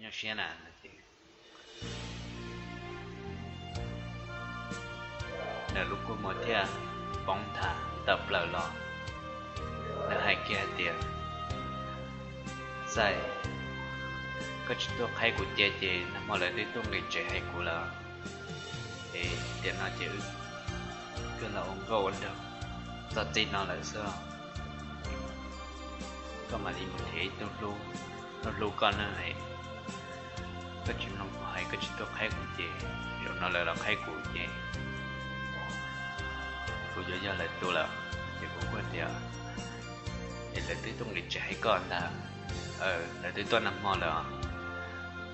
Nyuaj siab na no ces nws lub kua muag thiaj poob nthav tawm plaws los. Nws hais kiag hais tias, Txais, koj tsis tuaj qhaib kuv cia ces nag hmo lawv twb tuaj nqis tsev hais kuv lawm. Es tiam no ces wb los ua nkauj ua nraug txog txij no lawm xwb. Koj mam li mus nrhiav ib tug hlub, hlub hlub koj na. Koj tsis mloog kuv hais, koj tsis tuaj qhaib kuv ces zaum no lawv los qhaib kuv ces kuv yuav yog lawv tus lawm. Ces kuv kuj tias, Es lawv twb tuaj nqis tsev hais koj ntag. Lawv twb tuaj nag hmo lawm os.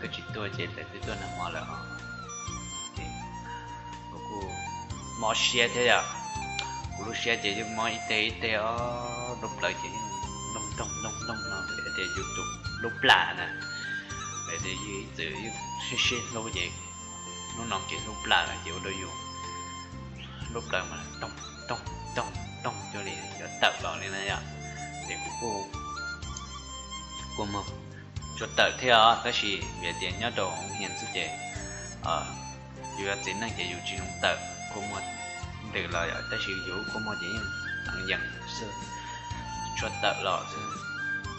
Koj tsis tuaj ces lawv twb tuaj nag hmo lawm os. Ces kuv kuj mob siab thiab yom. Kuv lub siab ces yeej mob ib teg ib teg os, lub plawv ces yeej nloog nloog nloog nloog no tias yus tus lub plam na. Tias yus ib txwm yeej sib sib hlub ces hnub no kev hlub plam lawm ces ua rau yus lub plawv mas toog toog toog toog cuag li yuav tawm los li na yom. Ces kuv kuj kua muag tsuas tawm thiab os, tab sis vim tias nyob rau hoo hias xwb ces yus yog txiv neej ces yus tsis zoo tawm kua muag ntws los yom, tab sis yus kua muag ces yeej teev yees xwb, tsuas tawm los xwb.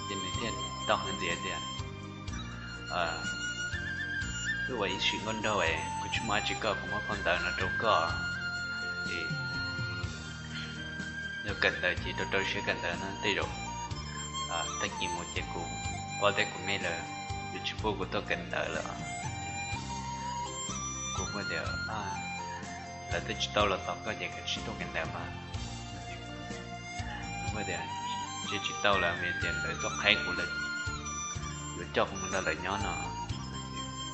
Ces nws thiaj tau hais ntxiv tias, Wb ua ib sim nkauj nraug es kuv tsis muaj dab tsi koj, kuv muab phau ntawv no rau koj. Es yog kawm ntawv ces rau rau siab kawm ntawv na, tej zaum tag kis mus ces kuv poj teb kuv me lawm, yuav tsis pub kuv tuaj kawm ntawv lawm. Kuv kuj tias, Lawv twb tsis tau los tos koj ces koj tsis tuaj kawm ntawv mas. Kuv tias, Tsis tsis tau lawm, vim tias lawv tuaj qhaib kuv lawm, yuav coj kuv mus nrog lawv nyob no.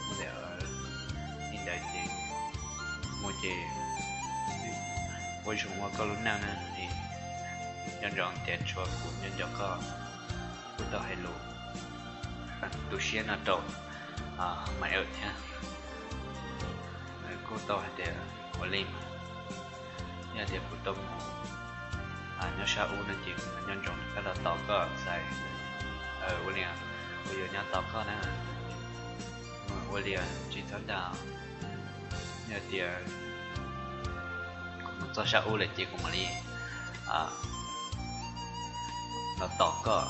Kuv tias, Li ntawd ces mus ces ua zoo ua koj lub neej na. Nco ntsoov tias tshuav kuv nco ntsoov koj. Kuv tau hais lus tu siab no rau Maiv Awm thiab. Nws kuj tau hais tias, Ua li mas, yog tias kuv tau mus nyob sab ub no ces kuv nco ntsoov rov qab los tos koj Xais. Ua li, kuv yuav nyob tos koj na. Ua li tsis txhob dag, yog tias kuv mus txog sab ub lawm ces kuv mam li los tos koj.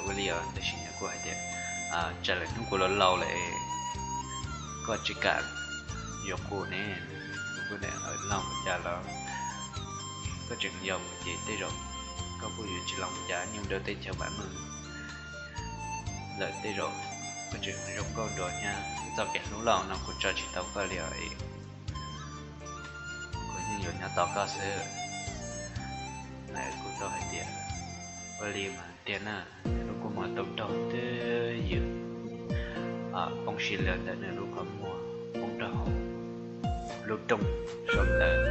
Ua li os, tab sis nws kuj hais tias, Tsam lawm hnub kuv laus laus lawm, koj tsis kam yuav kuv ne. Kuv kuj tias, Laus mus cas los, koj tseem yau mus ces tej zaum koj kuj yuav tsis laus mus cas, nyob rau teb chaws vam meej lawm tej zaum koj tseem zoo nkauj dua thiab. Txoj kev hlub laus no kuv tso tsis tau koj li os. Kuv yeej yuav nyob tos koj xwb. Mas kuv tau hais tias, Ua li mas tiag na. Nws lub kua muag tau nrog twb ywm poob si lawm ntawm nws lub qhov muag, poob rau hauv lub rooj saum ntawd.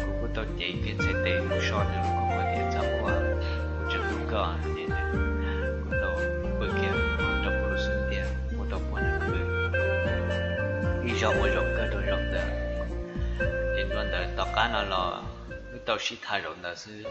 Kuv kuj tau cev kiag txhais tes mus so nws lub kua muag tias, Txhob quaj, kuv tseem hlub koj. Ces kuv tau pw kiag rau kuv lub xub ntiag, kuv tau puag nws pw ib zaug ua zaum kawg rau zaum ntawd. Ces dua ntawd tom qab no los wb tau sib tham zaum ntawd xwb.